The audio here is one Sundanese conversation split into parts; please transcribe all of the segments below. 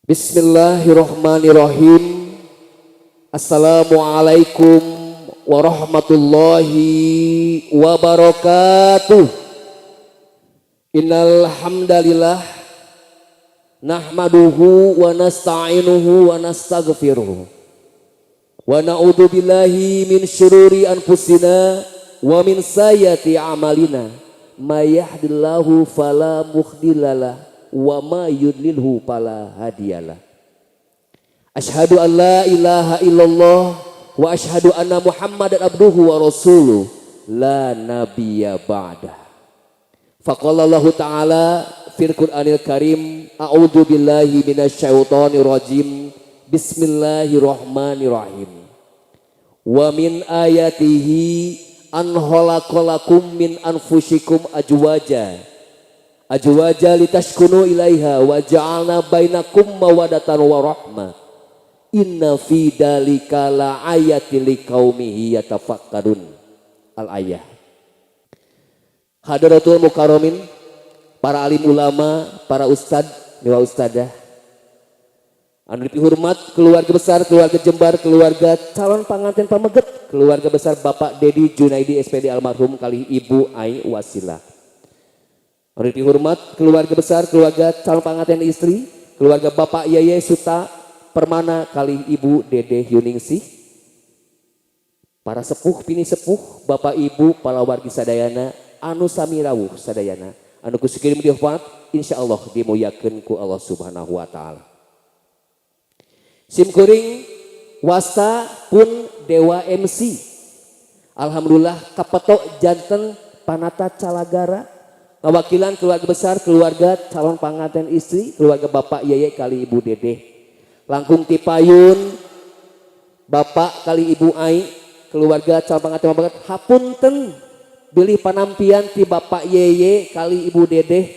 Bismillahirrahmanirrahim. Assalamualaikum warahmatullahi wabarakatuh. Innal hamdalillah nahmaduhu wa nasta'inuhu wa nastaghfiruh. Wa na'udzu billahi min syururi anfusina wa min sayyiati a'malina. May yahdihillahu fala mudhillalah wa may yudlilhu fala hadiyalah. Asyhadu an la ilaha illallah wa asyhadu anna Muhammadan abduhu wa rasuluh la nabiyya ba'dah. Faqala Allah Ta'ala fil Qur'anil Karim, a'udzu billahi minasyaitonir rajim. Bismillahirrahmanirrahim. Wa min ayatihi an khalaqalakum min anfusikum azwaja azwaja litaskunu ilaiha wa ja'alna bainakum mawaddatan wa rahmah. Inna fi dzalika la ayatin liqaumihi yatafakkarun. Al ayah. Hadratul mukarramin, para alim ulama, para ustad, miwah ustadah. Anu dipihormat keluarga besar, keluarga Jembar, keluarga calon panganten pameget, keluarga besar Bapak Dedi Junaidi SPD almarhum kalih Ibu Ai Wasila. Anu dipihormat keluarga besar, keluarga calon panganten istri, keluarga Bapak Yeye Suta Permana kalih Ibu Dede Yuningsih, para sepuh pinisepuh, Bapak Ibu, para wargi sadayana, anu sami rawuh sadayana, anu ku sim kuring dihormat, insyaallah dimuliakeun ku Allah Subhanahu wa Taala. Sim kuring wasta pun Dewa MC. Alhamdulillah kapetok janten panata calagara ngawakilan keluarga besar, keluarga calon panganten istri, keluarga Bapak Yeye kalih Ibu Dede. Langkung tipayun Bapak kalih Ibu Ai, keluarga calon panganten banget, hapunten bilih panampian ti Bapak Yeye kalih Ibu Dede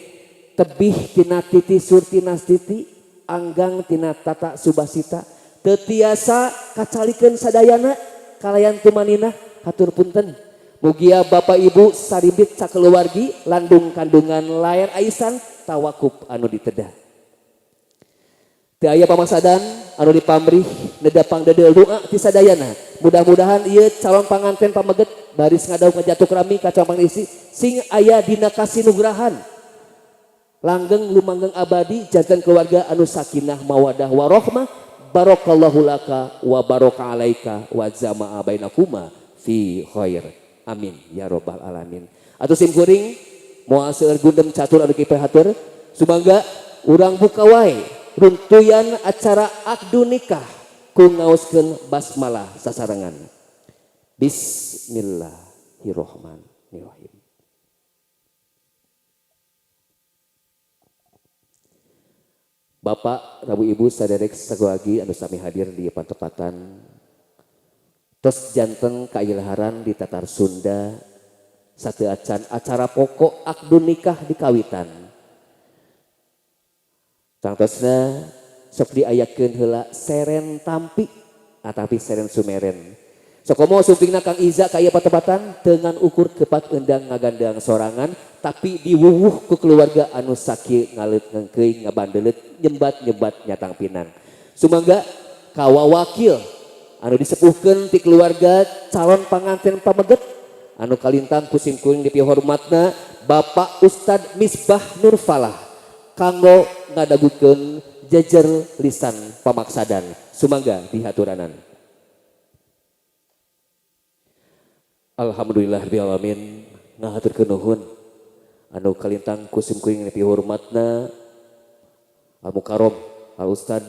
tebih tina titi surti nastiti, anggang tina tata subasita, teu tiasa kacalikeun sadayana kalayan tumaninah. Hatur punten. Mugia Bapak Ibu sarimbit sakeluargi landung kandungan, lair aisan, tawakup anu ditedah. Teu aya pamaksadan anu dipamrih neda pangdeudeul doa ti sadayana. Mudah-mudahan ieu calon panganten pameget baris ngadauk ngajatuk rami ka calon istri sing aya dina kasinugrahan. Langgeng lumanggeng abadi janten keluarga anu sakinah mawadah warohmah. Barakallahu laka wa baraka alaika wa jama'a bainakuma fi khair. Amin ya robbal alamin. Atuh sim kuring moal seueur gundem catur anu hatur. Sumangga urang buka wae runtuyan acara akdu nikah ku ngaoskeun basmalah sasarengan. Bismillahirrahmanirrahim. Bapak, Rabu, Ibu, saderek sakeluargi anu sami hadir di patepatan, tos janten kailaharan di Tatar Sunda satu acan acara pokok akdu nikah di kawitan. Tangtosna sok diayakeun heula seren tampi atapi seren sumeren. Sokomo sumpingna Kang Iza kaya patepatan dengan ukur kepat endang ngagandang sorangan, tapi diwuwuh ku keluarga anu sakieu ngaleut ngengkeuy ngabandelet nyebat-nyebat nyatang pinang. Sumangga kawa wakil anu disepuhkeun ti keluarga calon panganten pameget anu kalintang ku sim kuring dipihormatna Bapak Ustad Misbah Nurfalah kanggo ngadagukeun jejer lisan pamaksadan. Sumangga dihaturanan. Alhamdulillah rabbil alamin, ngahaturkeun nuhun anu kalintang ku sim kuring dipihormatna Al Mukarrom Al Ustad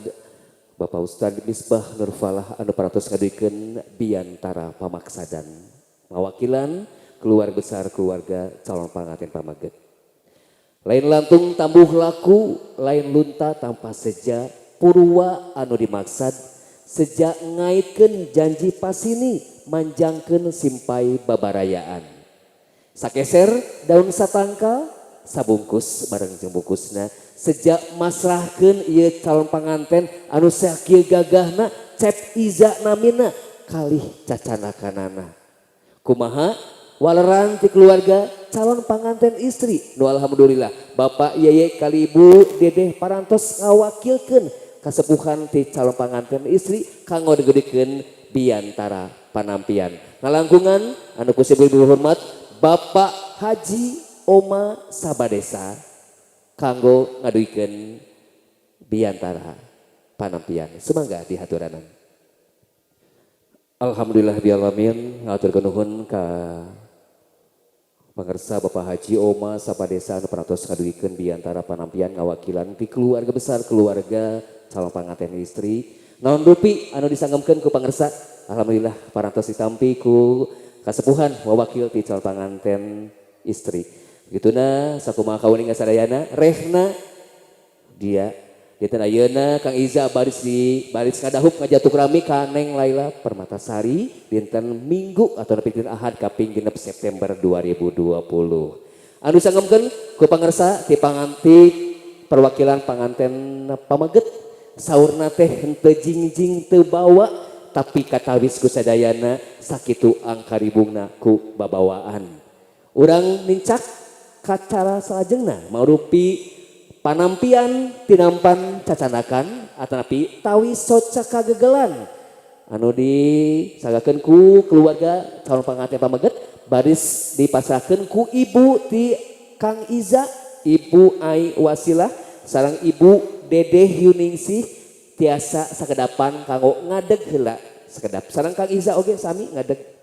Bapak Ustad Misbah Nurfalah anu parantos ngaduikeun biantara pamaksadan mawakilan keluarga besar keluarga calon panganten pameget. Lain lantung tambuh laku, lain lunta tanpa seja, purwa anu dimaksad sejak ngaitkeun janji pasini manjangkeun simpai babarayaan. Sakeser daun satangkal sabungkus bareng jeung bungkusna sejak masrahkeun ieu calon panganten anu sakieu gagahna Cep Iza namina kalih cacanakanana. Kumaha waleran ti keluarga calon panganten istri nu alhamdulillah Bapak Yeye kalih Ibu Dedeh parantos ngawakilkeun Kasepuhan ti calon panganten istri kanggo dugikeun biantara panampian. Ngalangkungan anu ku simkuring hormat Bapak Haji Oma Sabadesa kanggo ngadugikeun biantara panampian. Sumangga dihaturanan. Alhamdulillah alamin, ngaturkeun nuhun ka pangersa Bapak Haji Oma Sabadesa anu parantos ngadugikeun biantara panampian ngawakilan ti keluarga besar keluarga calon panganten istri. Naon rupi anu disanggemkeun ku pangersa, alhamdulillah parantos ditampi ku kasepuhan wawakil ti calon panganten istri. Begituna sakumaha kauninga sadayana rehna dia. Dinten ayeuna Kang Iza baris di baris kadahup ngajatuk rami ka Neng Laila Permatasari dinten Minggu atau dinten Ahad kaping 6 September 2020. Anu sanggemkeun ku pangersa ti panganti perwakilan panganten pameget, saurna teh henteu jingjing teu bawa, tapi katawis ku sadayana sakitu angkaribungna ku babawaan. Urang nincak kacara salajengna marupi panampian tinampan cacandakan atanapi tawis soca kagegelan anu disanggakeun ku keluarga calon panganten pameget baris dipasrahkeun ku ibu ti Kang Iza, Ibu Ai Wasilah sareng Ibu Dedeh Yuningsih, tiasa sakedapan kanggo ngadeg heula sakedap sareng Kang Iza oge sami ngadeg.